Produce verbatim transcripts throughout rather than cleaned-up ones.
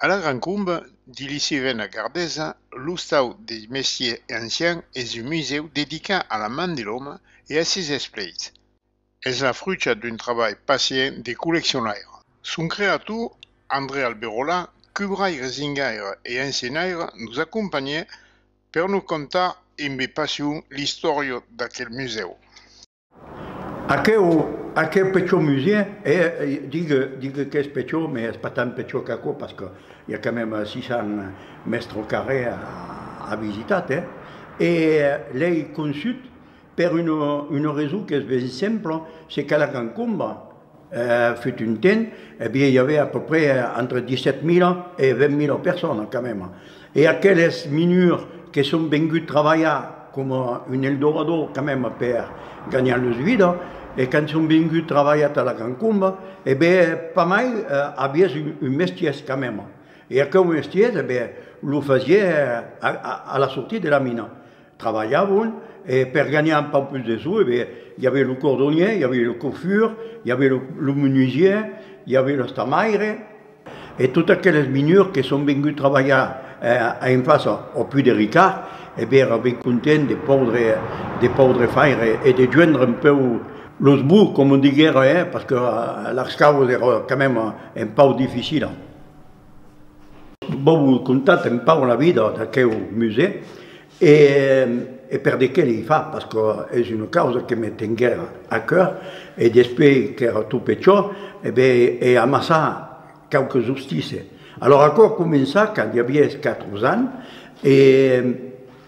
A la Grand Comba, dins l'Isivena Gardesa, l'Ostau de Mestièr Ancian es un musèu dedicat a la man de l'òme e a ses espleits. Es la frucha d'un trabalh pacient de colleccionaire. Son creator, André Alberola, cubraire, zingaire e ensenhaire, nos acompanhèt per nos contar embe passion l'istòria d'aquel musèu. Aqueu, aqueu pichon musèu, e, e, digue, digue qu'es pichon, mès es pas tan pichon qu'aquò, parce que i a quand même six cents mètres carrés a, a visitar, eh? E, eh, l'ai conçut per una, una rason qu'es ben simpla, c'est qu'a la Grand Comba, eh, fut un temps, e bien, i aviá à peu près, eh, entre dètz-e-sèt mila e vint mila personas, quand même. E aqueles minurs que son venguts trabalhar coma un eldorador, quand même, per ganhar lors vidas, e quand son venguts trabalhar a la Grand Comba, e ben, pas mai, eh, aviás un, un mestièr, quand même. E aqueu mestièr, e ben, lo fasiás, eh, a, a, a la sortida de la mina. Trabalhavan, e per ganhar un pauc pus de sous, e ben, i aviá lo cordonièr, i aviá lo coiffur, i aviá lo, lo menusièr, i aviá l'estamaire, e totes aqueles minurs que son venguts trabalhar, eh, a en fàcia au Puig de Ricard, e ben, èra ben content de pòdre, de pòdre faire e de joindre un pauc los bos, coma diguèra, eh, parce que, eh, las causas èra quand même un pauc dificila. Vos ai contat un pauc la vida d'aqueu musèu. E, e per de qué l'ai fach, parce que es una causa que me tenguèra a cœur, e despuei qu'èra tot pichon, e ben, ai amassat quauques ostices. Alòrs, aquò a començat quand i aviá quatre ans, e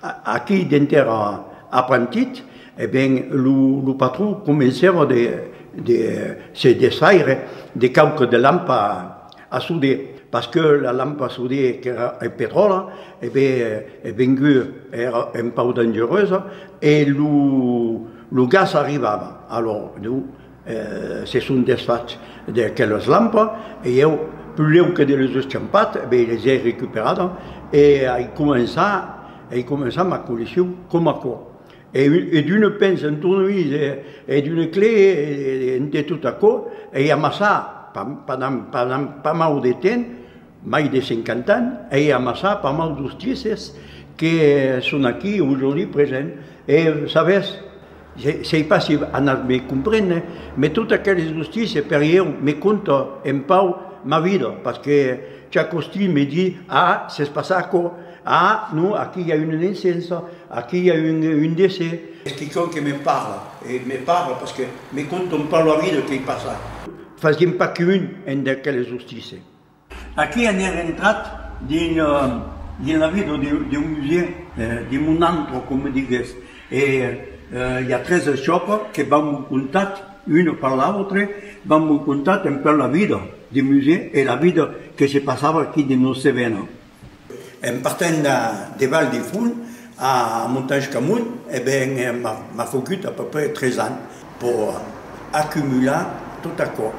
a-, aquí, dens èra aprentit, e ben, lo, lo patron comencèva de, de se desfaire de quauques de lampas a, a sodir. Parce que la lampa a sodir qu'èra en petròli, e ben, eh, es vengut, èra un pauc dangerosa, e lo, lo gas arribava. Alòrs, nos, eh, se son desfachs d'aquelas lampas, e ieu, pus lèu que de les eschampar, e ben, les ai recuperadas, e ai començat, ai començat ma colleccion coma aquò. E, e d'una pensa, un tornavís, e, e d'una clé, e, e, e de tot aquò, ai amassat, pa-, pendent, pendent pas mau de temps, mai de cinquanta ans, ai amassat pas mau d'ostices que son aquí aujourd'hui presents. E sabètz, sai, sai pas si anatz me comprene, mès totes aqueles ostices per ieu me contan un pauc ma vida, parce que chaque ostic me ditz: ah, s'es passat aquò, ah, non, aquí i a una naissença, aquí i a un, un decès. Es quicòm que me parla, e me parla, parce que me conta un pauc la vida qu'ai passat. Fasiam pas qu'un en d'aqueles ostices. Aquí anèm entrat dins, eh, dins la vida de, de musèu, eh, de mon antre, coma diguètz. E, eh, i a tres escòpas que van vos contar, una per l'autra, van vos contar un pauc la vida de musèu e la vida que se passava aquí dins nòstra Cevena. En partent de, de Val de Fons a Montanhs Camont, e ben, eh, m'a, m'a fogut à peu près tres ans per acumular tot aquò.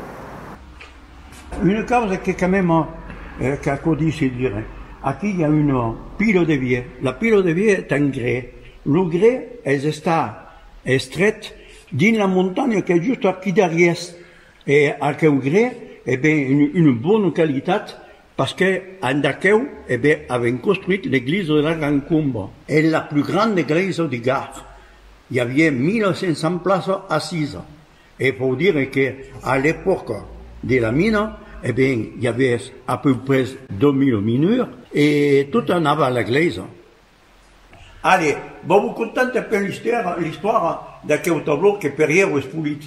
Una causa que quand même, eh, qu'aquò ditz dire, aquí i a una pila de vier. La pila de vier es un grès. Lo grès es estat extret dins la montanha qu'es just aquí darrièr. E aqueu grès, e ben, una, una bona qualitat, parce que en d'aqueu, e ben, avèm construit l'esglisa de la Grand Comba. Es la plus granda esglisa de Gard. I aviá mila cinc cents plaças assisas. E fau dire que a l'epòca de la mina, e ben, i aviá à peu près dos mila minurs e tot anava a l'esglisa. Allez, vau vos contar un pauc l'istòria, l'istòria d'aqueu tablon que per ieu es polit.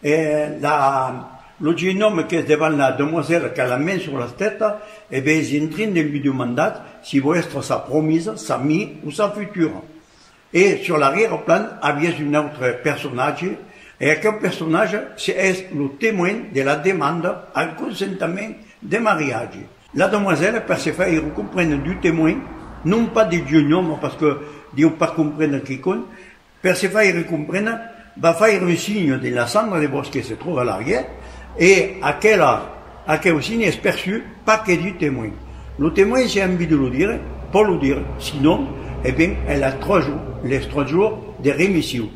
E la, lo jeune homme qu'es davant la demoiselle qu'a la man sus la tèsta, e ben, es en trin de li demandar si vòu èstre sa promesa, s'amie o sa futura. E sus l'arrière-plan aviás un autre personatge, e aqueu personatge se, es lo temoin de la demanda al consentament de mariatge. La demoiselle, per se faire comprene du temoin, non pas de jeune homme, parce que deu pas comprene quicòm, per se faire comprene, va faire un signe de la cendre de bòsc que se tròba a l'arrière, e aquela, aqueu signe es perçut pas que du temoin. Lo temoin, se a envie de lo dire, pòt lo dire, sinon, e ben, el a tres jours, les tres jours de remission.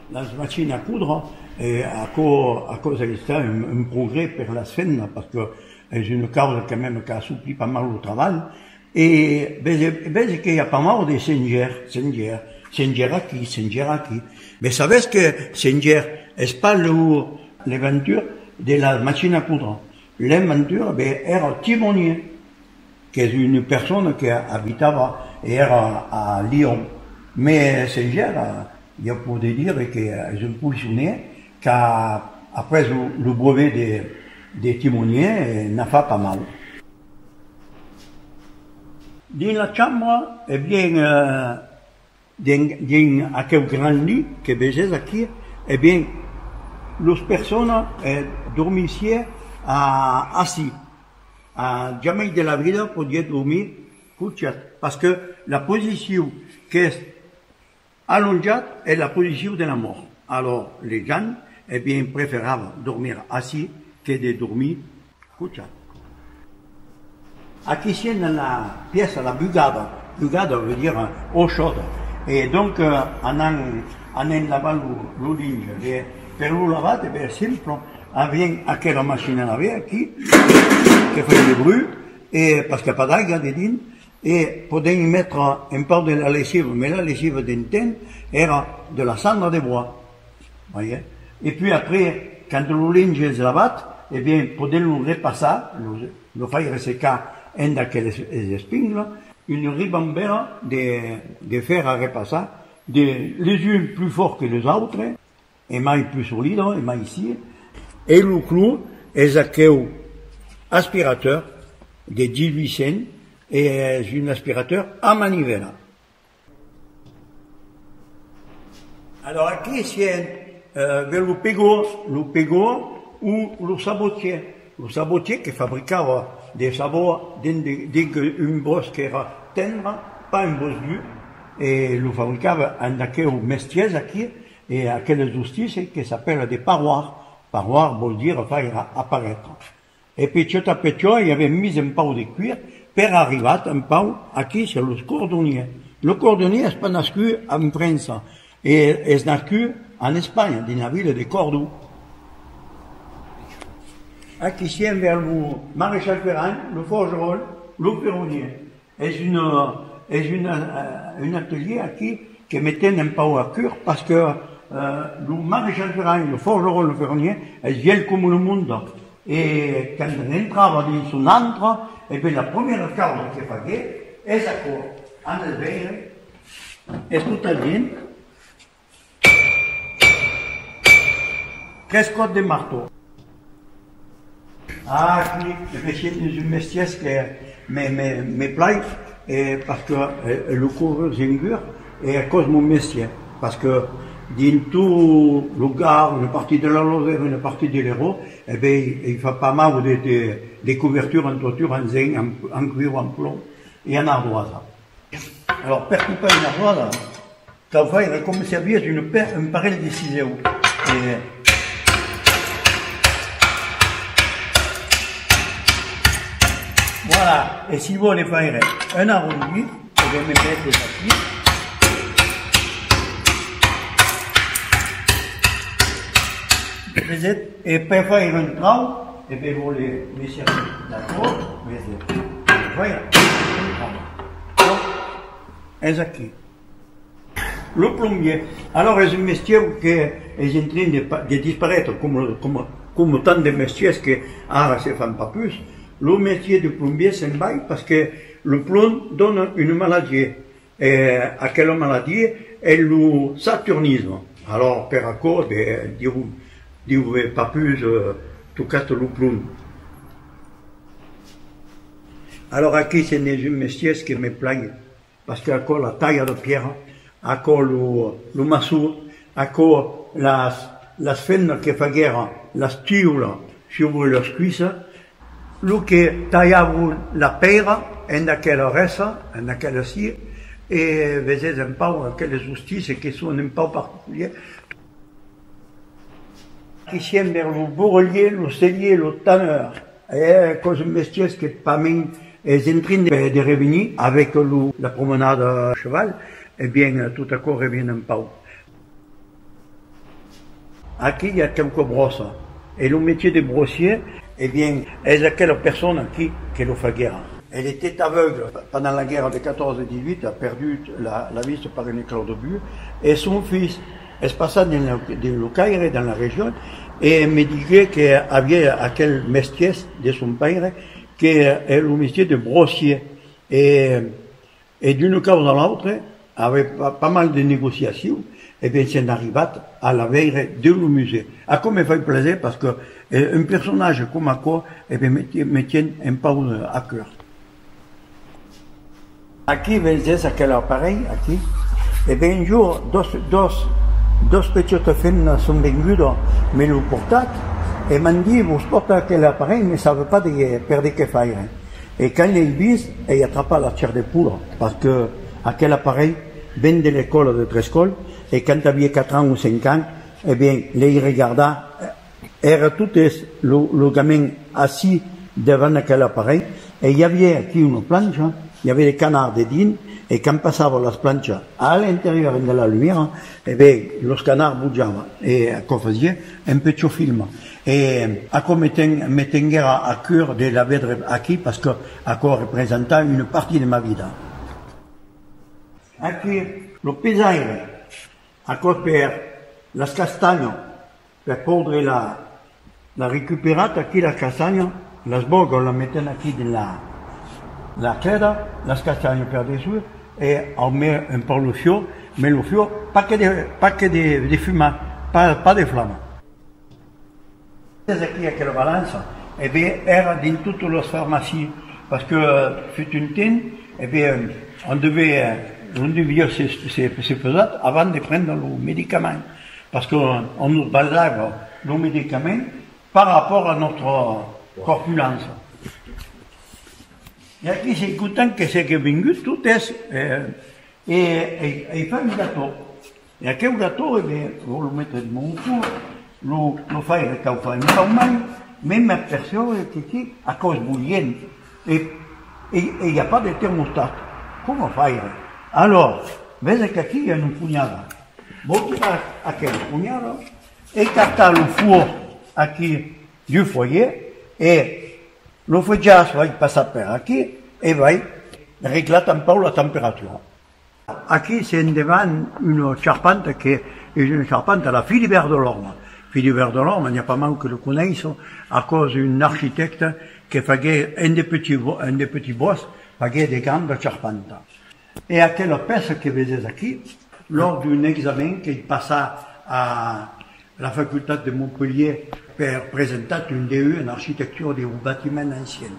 Las machinas a codre, E aquò, aquò es estat un, un progrès per las femnas, parce que es una causa quand même qu'a assouplit pas mal lo trabalh. E vese, vese que i a pas mau de Saint-Ger, Saint-Ger, Saint-Ger aquí, Saint-Ger aquí. Mas sabes que Saint-Ger es pas lo, l'inventor de la machina a codre. L'inventor, ben, èra Timonier, qu'es una persona que abitava e èra a Lyon. Mas Saint-Ger, ieu pòde dire que es un poissonnièr qu'a, après lo, lo brevet de, de Timonier, eh, n'a fach pas mau. Dins la chambra, e bien, eh, dins, dins aqueu grand lit que veses aquí, e bien, los personas, eh, dormissián a, ací. A, jamai de la vida podián dormir cochat, parce que la posicion qu'es alonjat es la posicion de la mòrt. Alors, les gens, e bien, preferavan dormir ací que de dormir cochat. Aquí siem en la pièça, la bugada. Bugada vòu dire, eh, eau chaude. E donc, eh, anam, anem lavar lo, lo linge. E per lo lavar, e ben, simple, aviam aquela machina a lavar aquí, que fa de bruch, e parce qu'i a pas d'aiga dedins, e podèm metre un pauc de la lessiva, mas la lessiva d'un temps èra de la cendre de bois. Veiatz? E puèi après, quand lo linge es lavat, e bien, podèm lo repassar, lo, lo faire secar en d'aqueles espinglas, una ribambèra de, de fèr a repassar, de, les uns plus forts que les autres, e mai plus solida, e mai sieu. E lo clou es aqueu aspirateur de dix-huit cents, e es un aspirateur a manivèla. Alors aquí siem, eh, vers lo pegot, lo pegot o lo sabotièr. Lo sabotièr que fabricava de sabòt dins de, dins un bòsc qu'èra tendre, pas un bòsc dur, e lo fabricava amb aqueus mestièrs aquí, e aqueles ustensilis que s'apèla de parroirs. Parroir vòu dire faire aparéisser. E pichòt a pichòt, i aviam mis un pauc de cuir per arribar un pauc aquí, sus los cordonièrs. Lo cordonièr es pas nascut en França, e es nascut en Espanha, dins la vila de Còrdon. Aquí siem vers lo maréchal Ferrand, lo forgeron, lo ferronièr. Es una, es una, eh, un atelièr aquí que me ten un pauc a cur, parce que, eh, lo maréchal Ferrand, lo forgeron, lo ferronièr, es vièlh coma lo monde. E quand entrava dins son antre, e ben, la primièra causa que faguèt es aquò, anatz veire, es tot al dins. Tres còps de martòl. Ah, aquí, e ben, es un mestièr que me, me, me plai, e parce que, eh, lo còr es en dur, e aquò es mon mestièr, parce que dins tot lo Gard, una partia de la Losera, una partia de l'Èrault, e ben, i fa pas mau de, de, de cobertura en toitura, en zinc, en, en cuiu, en plomb e en ardoisa. Alors, per copar una ardoisa, cau faire coma se aviás un pe-, un parelh de cisèus. E, voilà. E si vòle faire un arrondit, e ben me mete aquí. Vesetz? E per faire un trauc, e ben vòle me servir d'aquò, vesetz? Voilà. Donc, es aquí. Lo plombièr. Alors, es un mestièr que es en trin de pa-, de disparéisser, coma, coma, coma tant de mestièrs que ara se fan pas pus. Lo mestièr de plombièr se'n vai parce que lo plomb dona una maladiá. E aquela maladiá es lo saturnisme. Alors, per aquò, ben, diu, diu, eh, pas pus, eh, tocatz lo plomb. Alors, aquí, se n'es un mestièr que me plai, parce que aquò, la talha de pièra, aquò, lo, lo maçon, aquò, las, las femnas que faguèran las tiulas subre las cuissas, lo que talhavan la pèira en aquela rèssa, en aquela scia, e vesetz un pauc aqueles ustensilis que son un pauc particulièrs. Aquí siem vers lo borrelièr, lo selhièr, lo tanneur. E aquò's un mestièr que pasmens es en trin de, de revenir avec lo, la promenada a cheval, e bien, tot aquò revien un pauc. Aquí i a quauque bròssa. E lo mestièr de brossièr, e bien, es aquela persona aquí que lo faguèra. Elle était aveugle. Pendant la guerre de quatorze dix-huit, a perdut la, la vista per un eclat d'obús. E son filh es passat dins lo, dins lo Caire, dans la region, e me diguèt que aviá aquel mestièr de son paire, que es lo mestièr de brossièr. E E d'una causa a l'autra, avec pas, pas mal de negociacions, e bien, sèm arribats a la veire dins lo musèu. Aquò me fai plaser parce que, eh, un personatge coma aquò, e bien, me, me tien un pauc a cœur. Aquí, vesètz aquel aparelh, aquí? E bien, un jorn, dos, dos, dos petitas femnas son vengudas, me l'an portat, e m'an dit: «Vos pòrta aquel aparelh, mas sabe pas de, per de qué faire.» E quand l'ai vist, ai atrapat la chair de pola, parce que aquel aparelh ven de l'escòla de Trescòls, e quand aviá quatre ans o cinc ans, e bien, l'ai regardat, èra totes lo, lo gamin assis davant aquel aparelh, e i aviá aquí una plancha, i aviá de canards dedins, e quand passava las planchas a l'interior de la lumièra, e ben, los canards bojavan, e aquò fasiá un pichon film. E aquò me ten-, me tenguèra a cœur de la veire aquí, parce que aquò representa una partia de ma vida. Aquí, lo pesaire, aquò per las castanhas, per pòdre la, la recuperar, aquí la castanha, las bògas la meten aquí dins la, la clèda, las castanhas per dessús, e au mai un pauc lo fuòc, mas lo fuòc, pas que de, pas que de, de fumar, pas, pas de flama. Es aquí aquela balança, e ben, èra dins totas las farmacias, parce que, euh, fut un temps, e ben, on devait, euh, on devia se, se, se pesar avant de prendre lo medicament, parce que on, on nos basava lo medicament par rapport a notre corpulence. E aquí, sèm contents que siague vengut, tot es, euh, E, e, e fa un gaton. E aqueu gaton, e ben, vau lo metre dins mon forn, lo, lo faire caufar un pauc mai, mas m'apercèu que aquí, aquò es bolhent. E, e, e i a pas de termostat. Coma faire? Alòrs, vese qu'aquí i a una ponhada. Vau tirar aquela ponhada e cartar lo fuòc aquí du foyer e lo fuèjàs vai passar per aquí e vai reglar un pauc la temperatura. Aquí sèm davant una charpenta que es una charpenta de Philibert Delorme. Philibert Delorme, n'i a pas mau que lo coneisson, aquò's un architècte que faguèt en de petits bo-, en de petits bòscs, faguèt de grandas charpentas. E aquela pèça que vesètz aquí, lors d'un examen qu'ai passat a la facultat de Montpelhièr per presentar un D E en architectura de batiments ancians.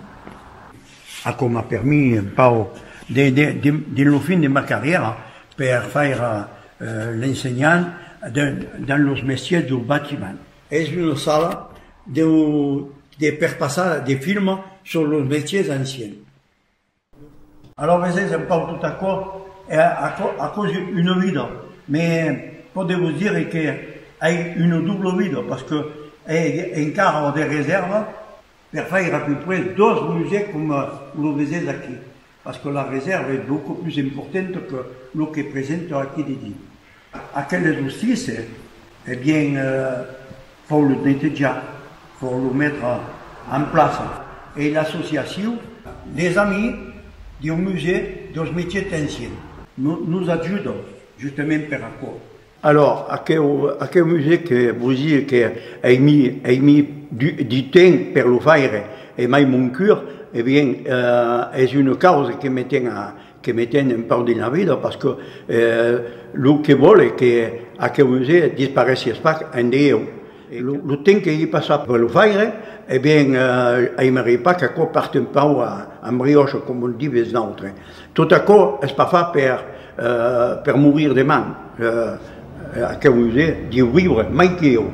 Aquò m'a permés un pauc de, de, de, dins lo fin de ma carrièra per faire, eh, l'ensenhant de, dins los mestièrs deu batiment. Es una sala de, de, per passar de films sus los mestièrs ancians. Alòrs, vesètz un pauc tot aquò, e aquò, aquò's una vida, mas pòde vos dire que ai una dobla vida, parce que ai encara de resèrva per faire a peu près dos musèus coma lo vesètz aquí, parce que la resèrva es beaucoup plus importanta que lo que presenta aquí dedins. Aqueles ostissas, e bien, eh, fau lo netejar, fau lo metre en plaça. E l'associacion Les Amis deu Musèu deus Mestièrs Ancians no-, nos ajuda justament per aquò. Alòrs, aqueu, aqueu musèu que vos disi que ai mis, ai mis du, du temps per lo faire, e mai mon cur, e bien, eh, es una causa que me ten a, que me ten un pauc dins la vida, parce que, eh, lo que vòle que aqueu musèu dispareisse pas en de ieu. E lo, lo temps que i passa per lo faire, e bien, eh, aimerai pas qu'aquò parte un pauc a, en briòcha, coma o dibes nautres. Tot aquò es pas fach per, eh, per morir deman. Eh, aqueu musèu deu viure mai que ieu.